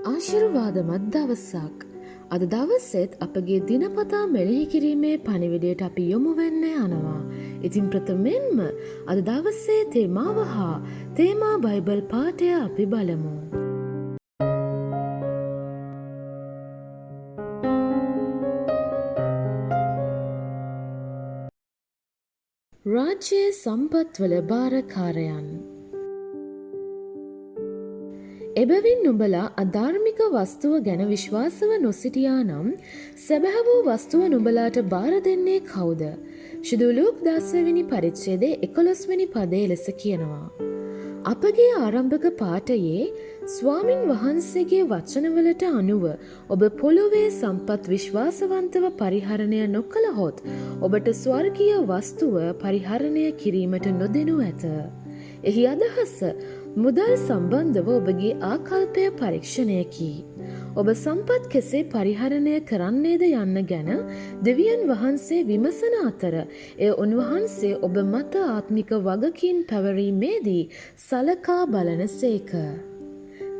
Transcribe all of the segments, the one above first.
ආශිර්වාදමත් දවසක්. අද දවසෙත් අපගේ දිනපතා මෙනෙහි කිරීමේ පණිවිඩයට අපි යොමු වෙන්න යනවා. ඉතින් ප්‍රථමයෙන්ම අද දවසේ තේමාව හා තේමා බයිබල් පාඨය අපි බලමු. රාජ්‍යයේ සම්පත්වල භාරකාරයන්. එබැවින් නුඹලා අධාර්මික වස්තුව ගැන විශ්වාසව නොසිටියා නම් සැබෑ වූ වස්තුව නුඹලාට බාර දෙන්නේ කවුද? ශුද්ධ ලූක් 10 වෙනි පරිච්ඡේදයේ 11 වෙනි පදයේ ලෙස කියනවා. අපගේ ආරම්භක පාඨයේ ස්වාමින් වහන්සේගේ වචනවලට අනුව ඔබ පොළොවේ සම්පත් විශ්වාසවන්තව පරිහරණය නොකළහොත් ඔබට ස්වර්ගීය වස්තුව පරිහරණය කිරීමට නොදෙනු ඇත. එහි අදහස මුදල් සම්බන්ධව ඔබගේ ආකල්පය පරීක්ෂණයකි. ඔබ සම්පත් කෙසේ පරිහරණය කරන්නේද යන්න ගැන දෙවියන් වහන්සේ විමසන අතර එය උන්වහන්සේ ඔබ මත ආත්මික වගකීම් පැවරීමේදී සලකා බලන සේක.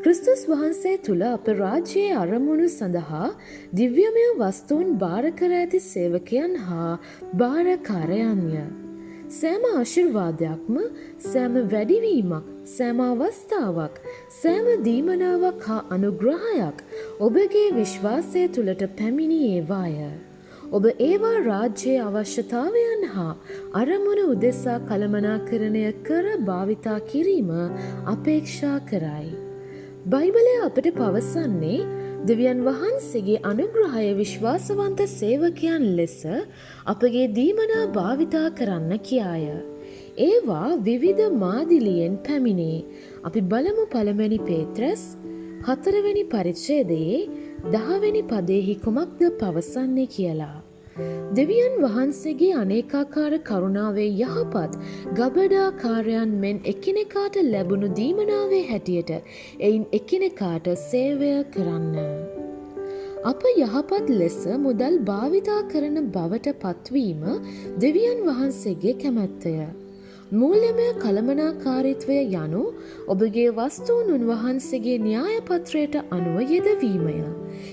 ක්‍රිස්තුස් වහන්සේ තුළ අප රාජ්‍යයේ අරමුණු සඳහා දිව්‍යමය වස්තුන් භාර කර ඇති සේවකයන් හා භාරකාරයන්ය. සෑම ආශිර්වාදයක්ම, සෑම වැඩිවීමක්, සෑම අවස්ථාවක්, සෑම දීමනාවක් හා අනුග්‍රහයක් ඔබගේ විශ්වාසය තුළට පැමිණි ඒවාය. ඔබ ඒවා රාජ්‍යයේ අවශ්‍යතාවයන් හා අරමුණු උදෙසා කළමනාකරණය කර භාවිතා කිරීම අපේක්ෂා කරයි. බයිබලය අපට පවසන්නේ දෙවියන් වහන්සේගේ අනුග්‍රහය විශ්වාසවන්ත සේවකයන් ලෙස අපගේ දීමනා භාවිතා කරන්න කියාය. ඒවා විවිධ මාදිලියෙන් පැමිණේ. අපි බලමු පළවෙනි පේත්‍රස් 4 වෙනි පරිච්ඡේදයේ 10 වෙනි පදයේහි කුමක්ද පවසන්නේ කියලා. දෙවියන් වහන්සේගේ අනේකාකාර කරුණාවේ යහපත් ගබඩාකාරයන් මෙන් එකිනෙකාට ලැබුණු දීමනාවේ හැටියට එයින් එකිනෙකාට සේවය කරන්න. අප යහපත් ලෙස මුදල් භාවිතා කරන බවට පත්වීම දෙවියන් වහන්සේගේ කැමැත්තය. මූල්‍යමය කළමනාකාරීත්වය යනු ඔබගේ වස්තුන් උන්වහන්සේගේ න්‍යායපත්‍රයට අනුව යෙදවීමය.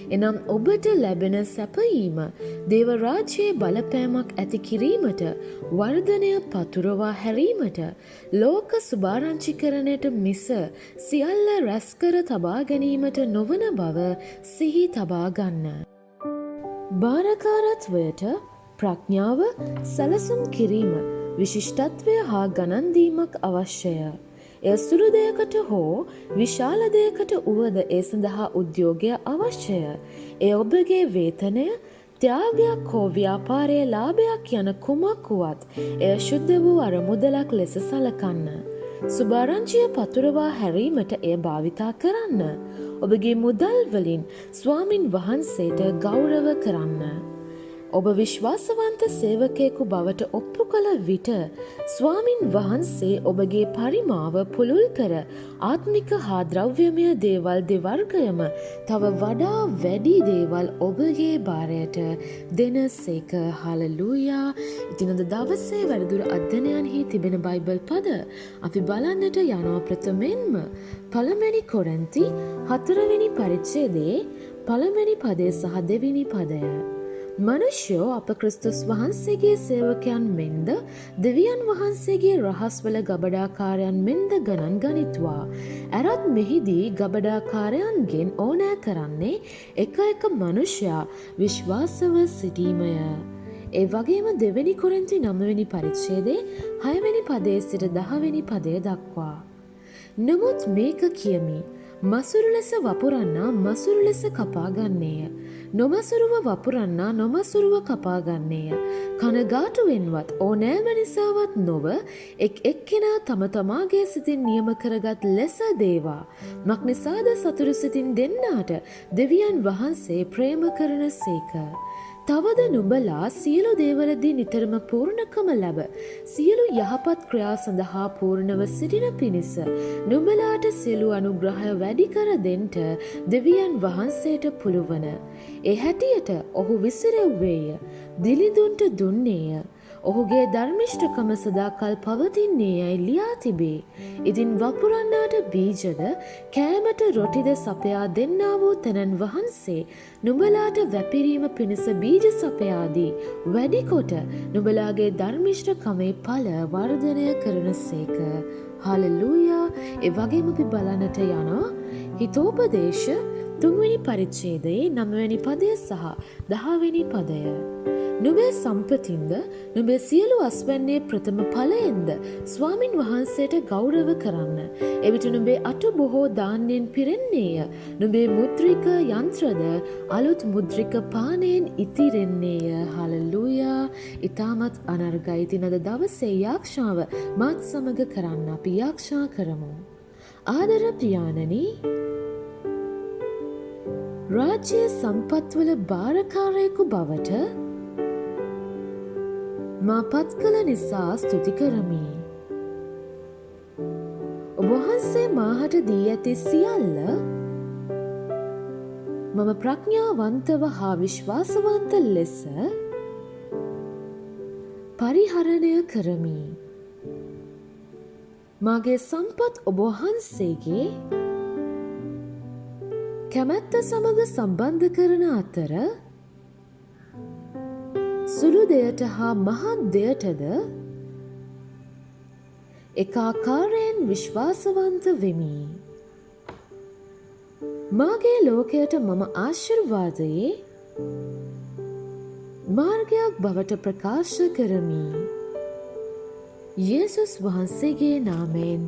එනම් ඔබට ලැබෙන සැපයීම දේව රාජ්‍යයේ බලපෑමක් ඇති කිරීමට, වර්ධනය පතුරවා හැරීමට, ලෝක සුභාරංචිකරණයට මිස සියල්ල රැස්කර තබා ගැනීමට නොවන බව සිහි තබා ගන්න. භාරකාරත්වයට ප්‍රඥාව, සැලසුම් කිරීම, විශිෂ්ටත්වය හා ගණන් දීමක් අවශ්‍යය. එය සුළු දෙයකට හෝ විශාල දෙයකට වුවද ඒ සඳහා උද්‍යෝගය අවශ්‍යය. එය ඔබගේ වේතනය, ත්‍යාගයක් හෝ ව්‍යාපාරයේ ලාභයක් යන කුමක් වුවත් එය ශුද්ධ වූ අරමුදලක් ලෙස සලකන්න. සුභාරංචිය පතුරවා හැරීමට එය භාවිතා කරන්න. ඔබගේ මුදල් වලින් ස්වාමින් වහන්සේට ගෞරව කරන්න. ඔබ විශ්වාසවන්ත සේවකයෙකු බවට ඔප්පු කළ විට ස්වාමින් වහන්සේ ඔබගේ පරිමාව පුළුල් කර ආත්මික හා ද්‍රව්‍යමය දේවල් දෙවර්ගයම තව වඩා වැඩි දේවල් ඔබගේ භාරයට දෙනසේක. හලලූයා. ඉතින් අද දවසේ වැඩිදුර අධ්‍යයනයන්හි තිබෙන බයිබල් පද අපි බලන්නට යනවා. ප්‍රථමයෙන්ම පළවෙනි කොරින්ති 4 වෙනි පරිච්ඡේදයේ පළවෙනි පදය සහ දෙවෙනි පදය. මනුෂ්‍යයෝ අප ක්‍රිස්තුස් වහන්සේගේ සේවකයන් මෙන්ද දෙවියන් වහන්සේගේ රහස්වල ගබඩාකාරයන් මෙන්ද ගණන් ගනිත්වා. ඇරත් මෙහිදී ගබඩාකාරයන්ගෙන් ඕනෑ කරන්නේ එක එක මනුෂ්‍යයා විශ්වාසව සිටීමය. ඒ වගේම දෙවෙනි කොරින්ති 9 වෙනි පරිච්ඡේදයේ 6 වෙනි පදයේ සිට 10 වෙනි පදය දක්වා. නමුත් මේක කියමි, මසුරු ලෙස වපුරන්නා මසුරු ලෙස කපා ගන්නේය. නොමසුරුව වපුරන්නා නොමසුරුව කපා ගන්නේය. කනගාටුවෙන්වත් ඕනෑම නිසාවත් නොව එක් එක්කෙනා තම තමාගේ සිතින් නියම කරගත් ලෙස දේවා. මක්නිසාද සතුරු සිතින් දෙන්නාට දෙවියන් වහන්සේ ප්‍රේම කරන සේක. තවද නුඹලා සියලු දේවලදී නිතරම පූර්ණකම ලැබ සියලු යහපත් ක්‍රියා සඳහා පූර්ණව සිටින පිණිස නුඹලාට සියලු අනුග්‍රහය වැඩි කර දෙන්නට දෙවියන් වහන්සේට පුළුවන. ඒ හැටියට ඔහු විසිරෙව්වේය, දිලිඳුන්ට දුන්නේය. ඔහුගේ ධර්මිෂ්ඨකම සදාකල් පවතින්නේ යැයි ලියා තිබේ. ඉතින් වපුරන්නාට බීජද කෑමට රොටිද සපයා දෙන්නා වූ තැනන් වහන්සේ නුඹලාට වැපිරීම පිණිස බීජ සපයා දී වැඩි කොට නුඹලාගේ ධර්මිෂ්ඨකමේ ඵල වර්ධනය කරනසේක. හලෙලූයා. ඒ වගේම අපි බලන්නට යනවා හිතෝපදේශ 3 වෙනි පරිච්ඡේදයේ 9 වෙනි පදය සහ 10 වෙනි පදය. නුඹේ සම්පතින්ද නුඹේ සියලු අස්වැන්නේ ප්‍රථම ඵලයෙන්ද ස්වාමින් වහන්සේට ගෞරව කරන්න. එවිට නුඹේ අටු බොහෝ ධාන්‍යයෙන් පිරෙන්නේය. නුඹේ මුද්‍රික යන්ත්‍රද අලුත් මුද්‍රික පානයෙන් ඉතිරෙන්නේය. හලෙලූයා. ඉතාමත් අනර්ගයි. ඉතින් අද දවසේ යාක්ෂාව මාත් සමග කරන්න. අපි යාක්ෂා කරමු. ආදර ප්‍රියාණනි, රාජ්‍ය සම්පත්වල භාරකාරයෙකු බවට මා පත් කළ නිසා ස්තුති කරමි. ඔබ වහන්සේ මාහට දී ඇති සියල්ල මම ප්‍රඥාවන්තව හා විශ්වාසවන්ත ලෙස පරිහරණය කරමි. මාගේ සම්පත් ඔබ වහන්සේගේ කැමැත්ත සමග සම්බන්ධ කරන අතර සුළු දෙයට හා මහත් දෙයටද එක ආකාරයෙන් විශ්වාසවන්ත වෙමි. මාගේ ලෝකයට මම ආශිර්වාදයේ මාර්ගයක් බවට ප්‍රකාශ කරමි. යේසුස් වහන්සේගේ නාමයෙන්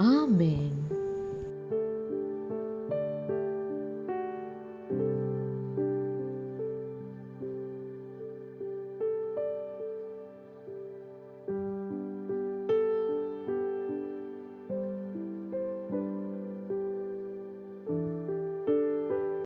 ආමේන්.